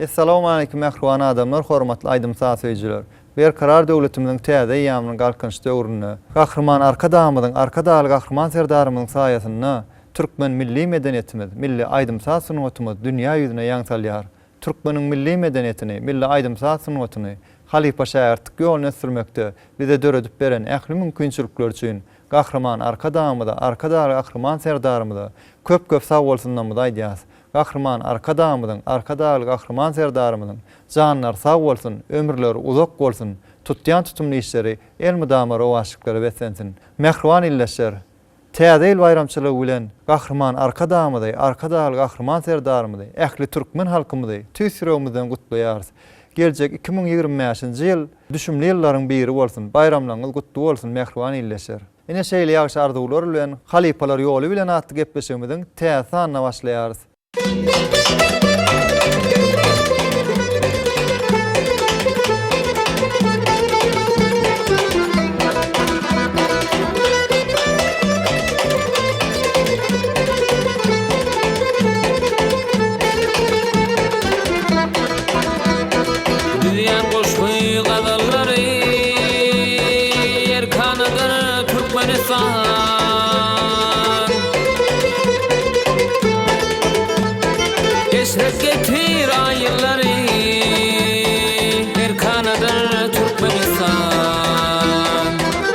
Essalawmaleýkim mähriban adamlar hormatly aýdym-saz söýüjiler! Berkarar döwletimiziň täze eýýamynyň Galkynyş döwründe, Gahryman Arkadagymyzyň, Arkadagly Gahryman Serdarymyzyň saýasynda türkmen milli medeniýetimiz, milli aýdym-saz sungatymyz dünýä ýüzüne ýaň salýar. Türkmeniň milli medeniýetini, milli aýdym-saz sungatyny halypa-şägirtlik ýoluny ösdürmekde bize döredip beren ähli mümkinçilikleri üçin Gahryman Arkadagymyza, Arkadagly Gahryman Serdarymyza köp-köp sagbolsunlarymyzy aýdýarys. Gahryman Arkadagymyzyň, Arkadagly Gahryman Serdarymyzyň janlary sag bolsun, ömürleri uzak bolsun, tutýan tutumly işleri elmydama rowaçlyklara beslensin! Mähriban ildeşler! Täze ýyl baýramçylygy bilen Gahryman Arkadagymyzy, Arkadagly Gahryman Serdarymyzy, ähli türkmen halkymyzy tüýs ýüregimizden gutlaýarys. Geljek 2025-nji ýyl düşümli ýyllaryň biri bolsun, baýramlaryňyz gutly bolsun, mähriban ildeşler! Ine şeýle ýagşy arzuwlar bilen Halypalar ýoly bilen atly gepleşigimiziň täze sanyna başlaýarys. Düzýän goşgy gazallary Erkanadyr Türkmenistan. Eşret getir aýyllary Erkanadyr Türkmenistan.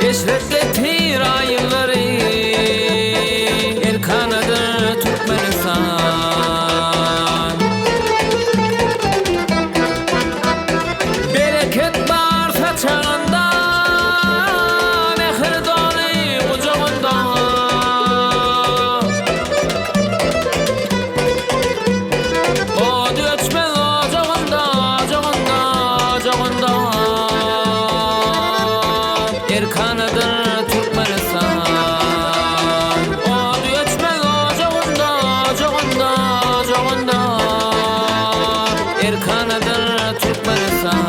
Eşret getir aýyllary Erkanadyr Türkmenistan. Bereket bar saçagynda, Mähir doly gujagynda. Ody öçmez ojagynda, Ojagynda, ojagynda. Erkanadyr Türkmenistan. Ody öçmez ojagynda, Ojagynda, ojagynda. Erkanadyr Türkmenistan.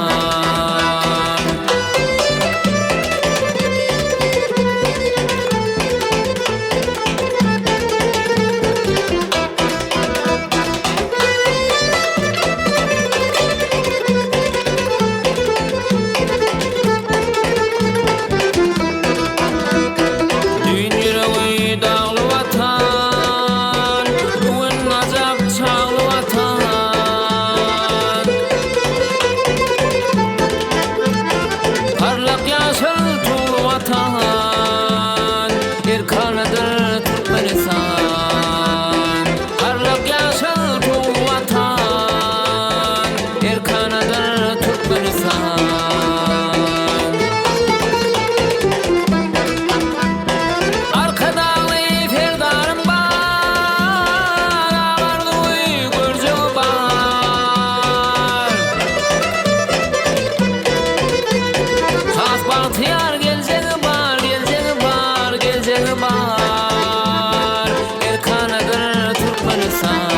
Düýn ýüregi dagly Watan, bu gün ajap çagly Watan. Parlak ýaşyl tugly Watan, erkanadyr Türkmenistan. Parlak ýaşyl tugly Watan, erkanadyr Türkmenistan. Arkadagly Serdarym bar, Ak arzuwy görjegi bar. Has bagtyýar geljegi bar, geljegi bar, geljegi bar. Erkanadyr Türkmenistan.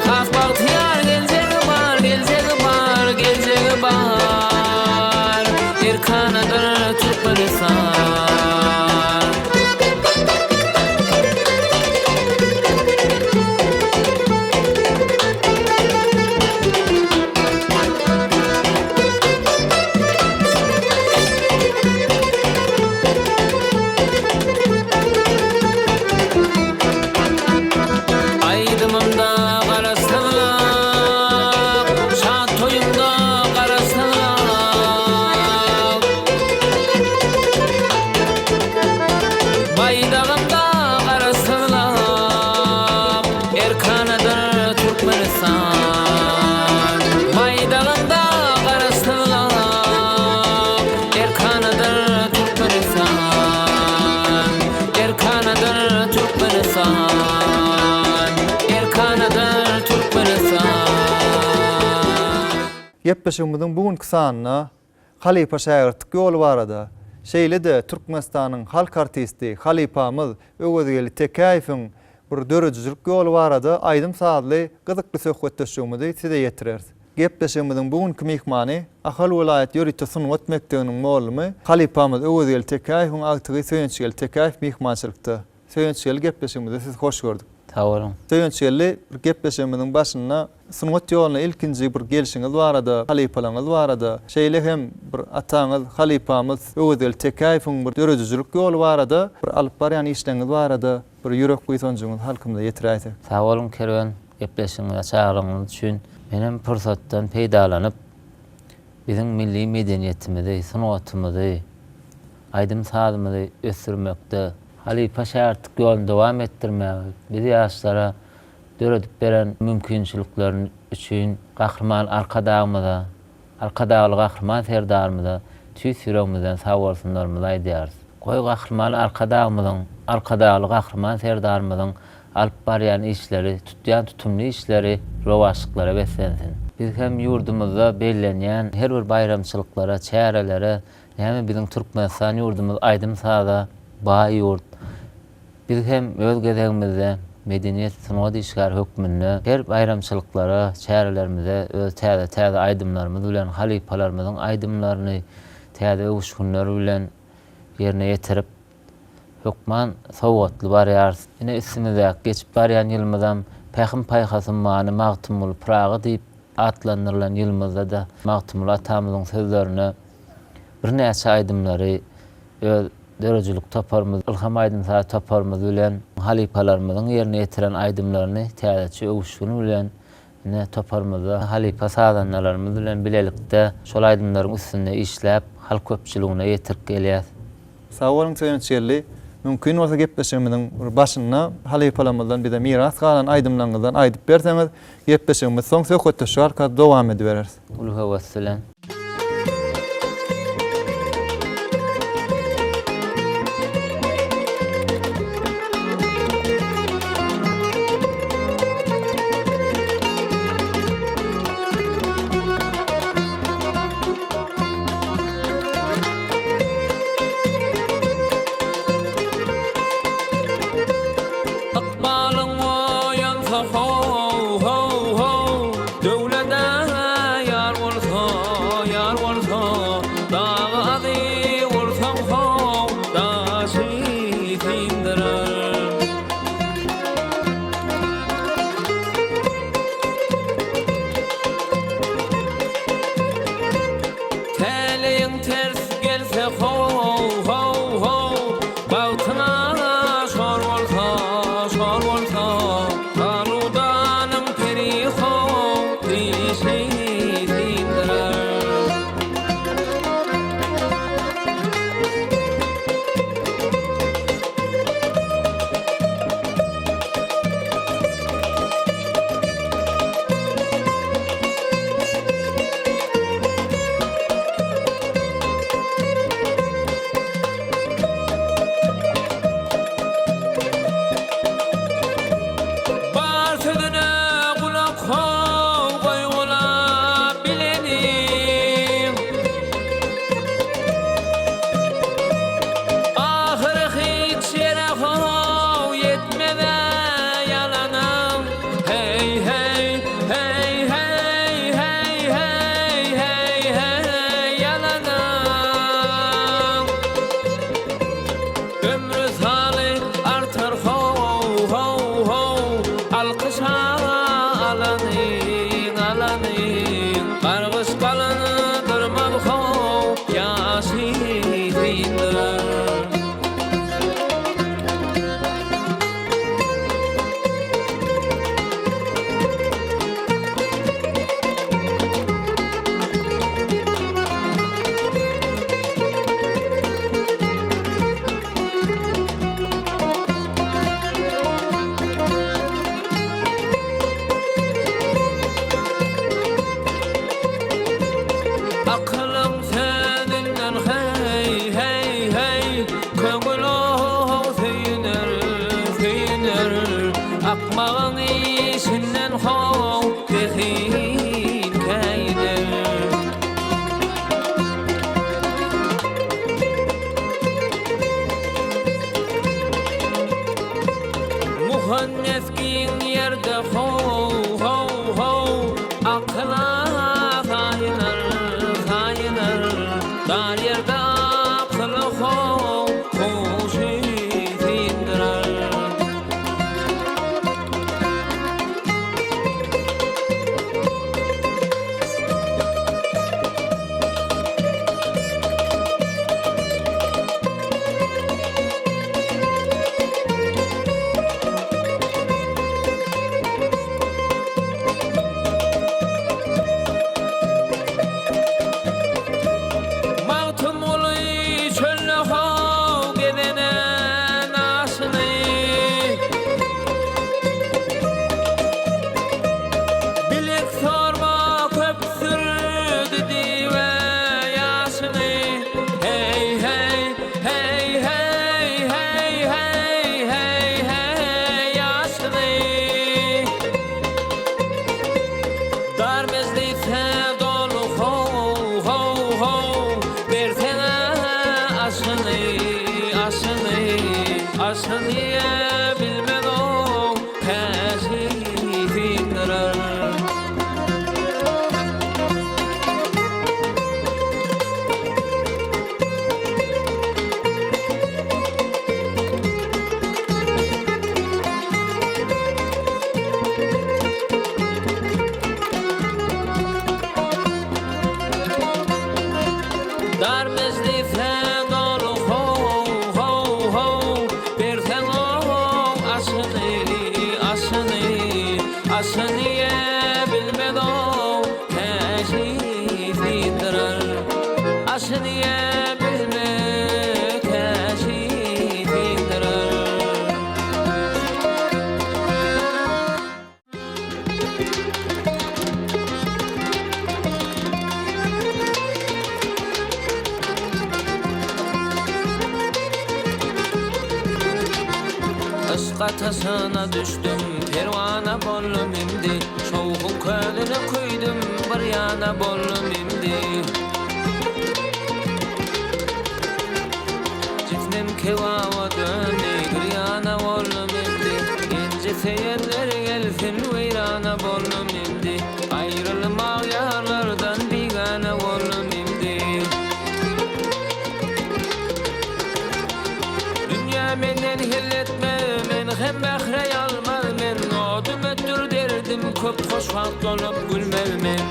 Has bagtyýar geljegi bar, geljegi bar, geljegi bar. Erkanadyr Türkmenistan. Aýdymymda Garaşsyzlyk, Şat toýumda Garaşsyzlyk. Baýdagymda Garaşsyzlyk, Erkanadyr Türkmenistan. Baýdagymda Garaşsyzlyk, Erkanadyr Türkmenistan. Erkanadyr Türkmenistan. Erkanadyr Türkmenistan. Gepleşigimiziň bu günki sanynda halypa-şägirtlik ýoly barada, şeýle-de Türkmenistanyň halk artisti, halypamyz Öwezgeldi Tekäýewiň bir döredijilik ýoly barada aýdym-sazly gyzykly söhbetdeşligimizi size ýetireris. Gepleşigimiziň bu günki myhmany Ahal welaýat ýörite sungat mekdebiniň mugallymy, halypamyz Öwezgeldi Tekäýewiň agtygy Söýünçgeldi Tekäýew myhmançylykda. Söýünçgeldi gepleşigimize sizi hoş gördük. Sag boluň. Söýünçgeldi, bir gepleşigimiziň başynda sungat ýoluna ilkinji bir gelşiňiz barada, halypalaryňyz barada, şeýle hem bir ataňyz, halypamyz Öwezgeldi Tekäýewiň bir döredijilik ýoly barada, bir alyp barýan işleriňiz barada bir ýürek buýsanjyňyzy halkymyza ýetiräýsek. Sag boluň Kerwen, gepleşigiňize çagyrygyňyz üçin. Menem pursatdan peýdalanyp, biziň milli medeniýetimizi, sungatymyzy, aýdym-sazymyzy ösdürmekde, halypa-şägirtlik ýoluny dowam etdirmäge, biz ýaşlara döredip beren mümkinçilikleri üçin Gahryman Arkadagymyza, Arkadagly Gahryman Serdarymyza tüýs ýüregimizden sagbolsunlarymyzy aýdýarys. Goý, Gahryman Arkadagymyzyň, Arkadagly Gahryman Serdarymyzyň alyp barýan işleri, tutýan tutumly işleri rowaçlyklara beslensin! Biz hem ýurdumyzda bellenýän her bir baýramçylyklara, çärelere Näme biziň Türkmenistan ýurdumyz aýdym-saza baý ýurt. Biz hem öz gezegimizde medeniýet, sungat işgäri hökmünde her baýramçylyklara, çärelerimize öz täze-täze aýdymlarymyz bilen, halypalarymyzyň aýdymlaryny täze öwüşginler bilen ýerine ýetirip, hökman sowgatly barýarys. Ine üstümizdäki geçip barýan ýylymyzam Pähim-paýhas ummany Magtymguly Pyragy diýip atlandyrylan ýylymyzda-da Magtymguly atamyzyň sözlerine birnäçe aýdymlary öz döredijilik toparymyz, Ylham aýdym-saz toparymyz bilen halypalarymyzyň ýerine ýetiren aýdymlaryny täzeçe öwüşgin bilen ine toparymyzda halypa sazandalarymyz bilen bilelikde şol aýdymlaryň üstünde işläp, halk köpçüligine ýetirip gelýäs. Sag boluň Söýünçgeldi. Mümkin bolsa gepleşigimiziň bir başynda halypalarymyzdan bize miras galan aýdymlaryňyzdan aýdyp berseňiz, gepleşigimizi soň söhbetdeşlik arkaly dowam edibereris. Uly höwes bilen. Ykbalyň oýansa how, how, how, Döwlede ýar bolsa, ýar bolsa, Dagy azy ursaň how, daşy syndyrar. Täleýiň ters gelse how, how, how, Bagtyňa şor bolsa, şor bolsa, Haludanyň peri how, dişi syndyrar. Bar sözüne gulak how goý gulak. mejlise doly how how how Berseň-ä aşyny aşyny Aşyny iýe bilmez-ow täji syndyrar. Dar mejlise doly how how how Berseň oň aşyny aşyny Aşyny iýe bilmez ow täji syndyrar Aşyny iýe bilmez täji syndyrar. Yşk ataşyna düşdüm, perwana boldum imdi, Şowhuň közüne köýdüm, bir ýana boldum imdi. Jismim kebaba döndi, girýana boldum indi. Genji söýenler gelsin, weýrana boldum indi. Aýrylmak ýarlardan bigana boldum indi. Dünýä menden hezil etmez, men hem mähre ýalmaz men. Odum ötür derdim köp, hoşwagt bolup gülmez men.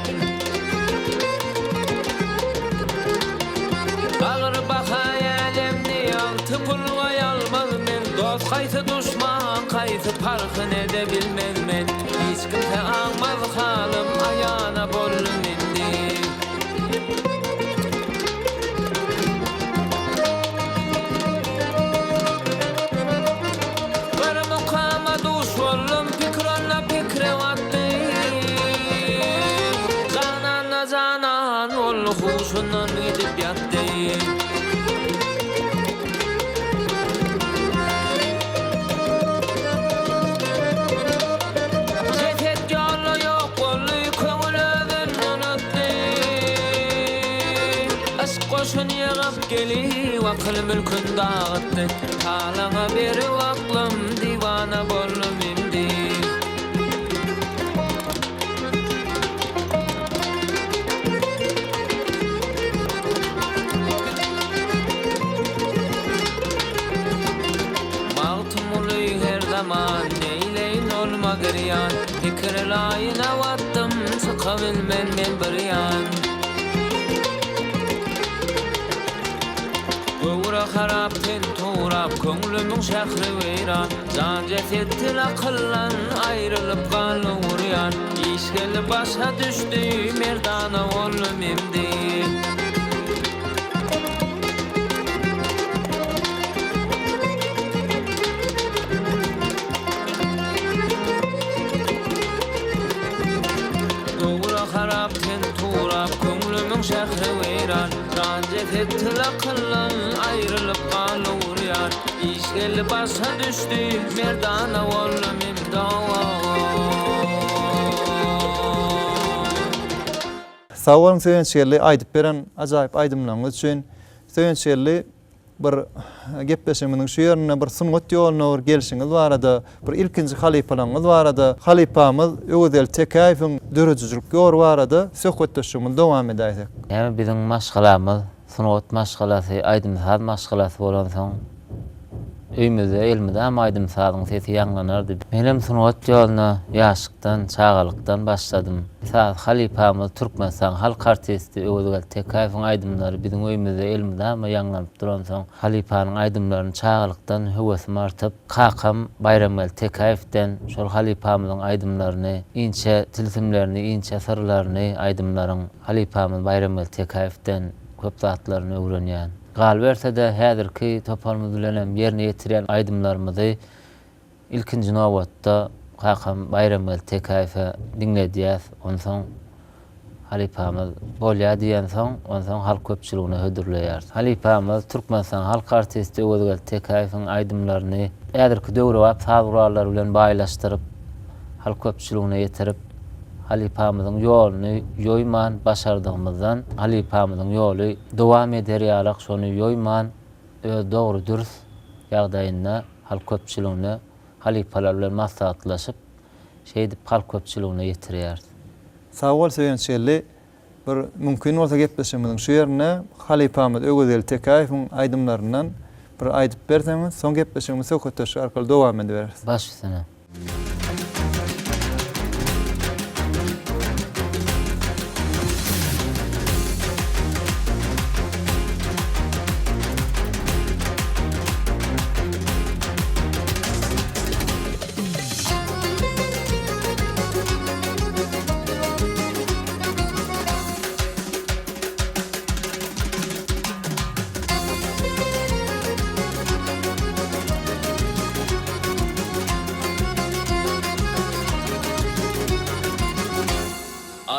Agyr baha älemni alty pulga ýalmaz men Dost haýsy duşman haýsy parhyn ede bilmez men Hiç kimse aňmaz halym aýana boldum indi. Bir mukama duş boldum pikir onda pikre batdy Jananda janan boldy huşundan gidip ýatdy. Jeset ýolda ýok boldy köňül özünden ötdi. Yşk goşun ýygyp gelip akyl mülkün dagytdy. Talaňa berip aklym diwana boldum indi. Magtymguly her zaman neýleýin olma girýan Pikir laýyna batdym çykabilmen men bir ýan. Göwre harap ten turap köňlümiň şähri weýran Jan jesetden akyldan aýrylyp galdy urýan Iş geldi başa düşdi merdana boldum imdi. Göwre harap ten turap köňlümiň şähri weýran Jan jeset til akyldan aýrylyp galdy urýan Iş geldi başa düşdi merdana boldum imdi. Sag boluň Söýünçgeldi aýdyp beren ajaýyp aýdymlaryňyz üçin. Söýünçgeldi bir gepleşigimiziň şu ýerinde bir sungat ýoluna bir gelşiňiz barada, bir ilkinji halypalaryňyz barada, halypamyz Öwezgeldi Tekäýewiň döredijilik ýoly barada söhbetdeşligimizi dowam edäýsek. Näme biziň maşgalamyz sungat maşgalasy, aýdym-saz maşgalasy bolansoň, öýümizde elmydama aýdym-sazyň sesi ýaňlanardy. Menem sungat ýoluna ýaşlykdan, çagalykdan başladym. Esasy halypamyz Türkmenistanyň halk artisti Öwezgeldi Tekäýewiň aýdymlary biziň öýümizde elmydama ýaňlanyp duransoň, halypanyň aýdymlaryny çagalykdan höwesim artyp, kakam Baýramgeldi Tekäýewden şol halypamyzyň aýdymlaryny, inçe tilsimlerini, inçe syrlaryny aýdymlaryň halypamyz Baýramgeldi Tekäýewden köp zatlaryny öwrenýän. Galyberse-de, häzirki toparymyz bilenem ýerine ýetirýän aýdymlarymyzy Ilkinji nobatda kakam Baýramgeldi Tekäýewe diňledýäs, onsoň halypamyz bolýa diýensoň, onsoň halk köpçüligine hödürleýäris. Halypamyz Türkmenistanyň halk artisti Öwezgeldi Tekäýewiň aýdymlaryny häzirki döwrebap saz gurallary bilen baýlaşdyryp, halk köpçüligine ýetirip, Halypamyzyň ýoluny ýoýman başardygymyzdan halypamyzyň ýoly dowam eder ýalak şony ýoýman öz dogry dürs ýagdaýynda halk köpçüligine halypalar bilen maslahatlaşyp şeýdip halk köpçüligine ýetirýäris. Sag bol Söýünçgeldi. Bir mümkin bolsa gepleşigimiziň şu ýerinde halypamyz Öwezgeldi Tekäýewiň aýdymlaryndan bir aýdyp berseňiz, soň gepleşigimizi söhbetdeşlik arkaly dowam ediberis. Baş üstüne.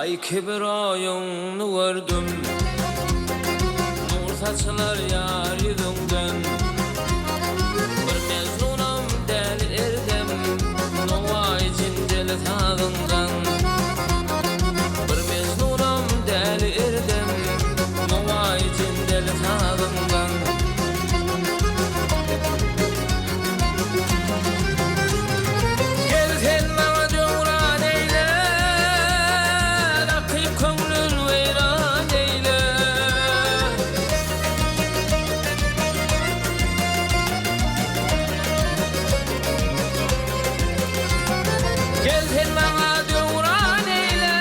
Aý kibi roýuňny gördüm. Nur saçylar ýar ýüzüňden. Bir mejnunam däli erdem. Nowaýy jindeli sazyňdan. Bir mejnunam däli erdem. Nowaýy jindeli sazyňdan. Gel sen maňa döwran eýle, Rakyp köňlün weýran eýle. Gel sen maňa döwran eýle,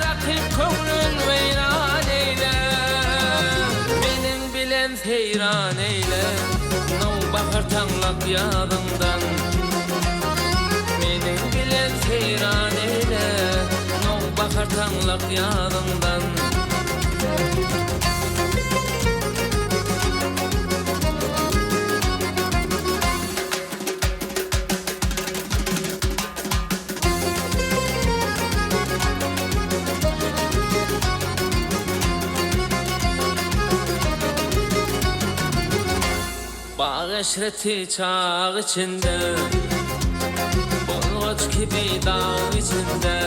Rakyp köňlün weýran eýle. Meniň bilen seýran eýle, Nowbahar taňlak ýazyňdan. Meniň bilen seýran eýle, Nowbahar taňlak ýazyňdan. Bag eşreti çag içinde, Bolgaç kibi dag içinde.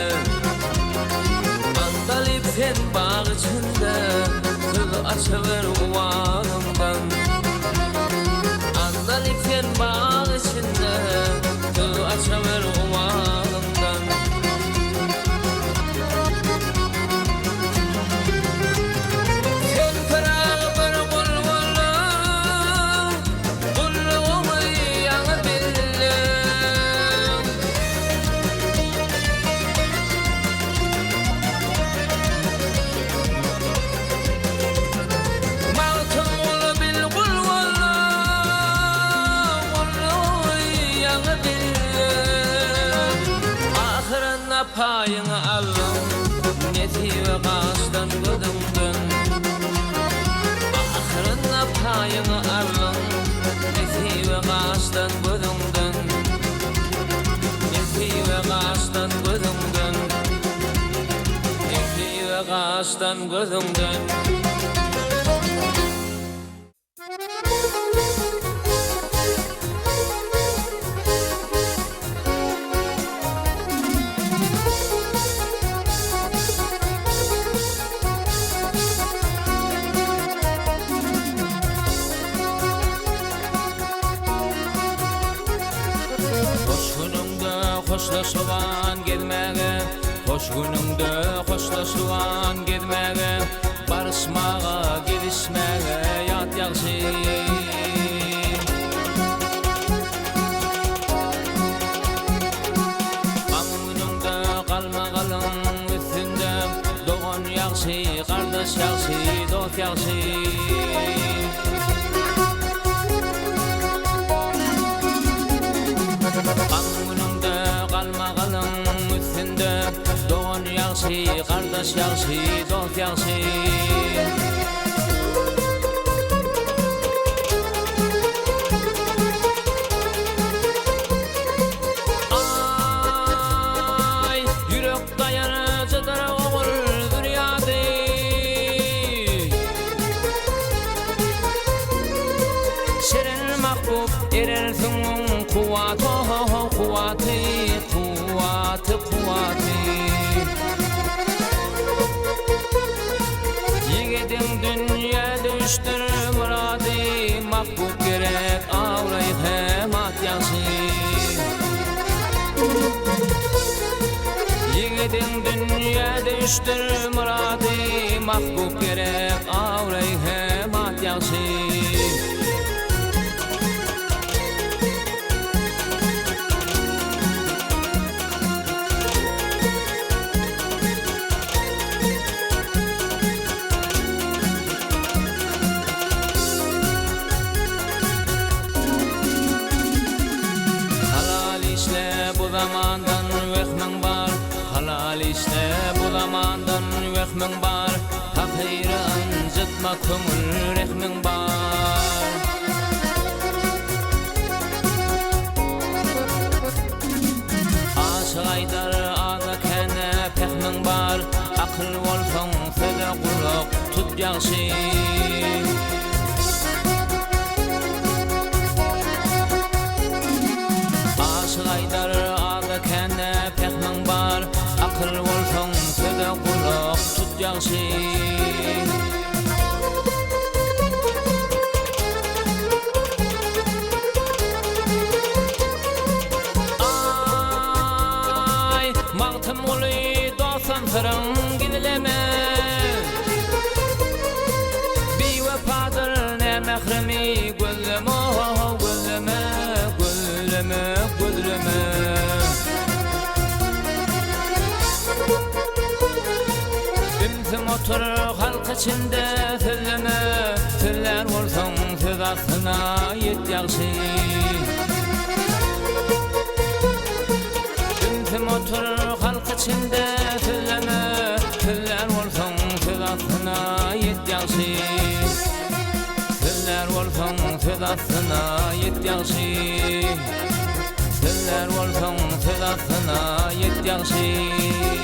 Andalyp sen bag içinde, Söz açawer owazyňdan. Andalyp sen bag içinde, Söz açawer owazyňdan. Sen Pyragy bir gul bolduň, Gullugyňy ýaňy bildim. Magtymguly bil gul bolduň, Gullugyňy ýaňy bildim. Ahyrynda paýyňy aldyň, Nesibe gaşdan gözüňden. Ahyrynda paýyňy aldyň, Nesibe gaşdan gözüňden. Nesibe gaşdan gözüňden. Nesibe gaşdan gözüňden. Hoş günüňde hoşlaşyban gezmäge, Hoş günüňde hoşlaşyban gezmäge, Baryşmaga, gezişmäge ýat ýagşy. Gam günüňde galmagalyň üstünde, Dogan ýagşy, gardaş ýagşy, dost ýagşy. Gam günüňde galmagalyň üstünde, Dogan ýagşy, gardaş ýagşy, dost ýagşy. Aý, ýürek daýanjydyr ogul zürýady. Şirin mahbup erer süňňüň kuwwaty, ho-ho, kuwwaty, kuwwaty, kuwwaty. Bende üçdür myrady, Mahbup gerek, abraý hem at ýagşy. Halal işle bu zamandan wehmiň bar, Halal işle bu zamandan wehmiň bar, Pahyry ynjytma köňül rehmiň bar. Aşyk aýdar aza-känä pähmiň bar, Akyl bolsaň söze gulak tut ýagşy. Aşyk aýdar aza-känä pähmiň bar, Akyl bolsaň söze gulak tut ýagşy. Aý, Magtymguly dostam syryň gizleme. Biwepadyr nämähremi gözleme, gözleme, gözleme, gözleme. Ümsüm otur halk içinde sözleme, Sözlär bolsaň söz aslyna ýet ýagşy. Ümsüm otur halk içinde sözleme, Sözlär bolsaň söz aslyna ýet ýagşy. Sözlär bolsaň söz aslyna ýet ýagşy. Sözlär bolsaň söz aslyna ýet ýagşy.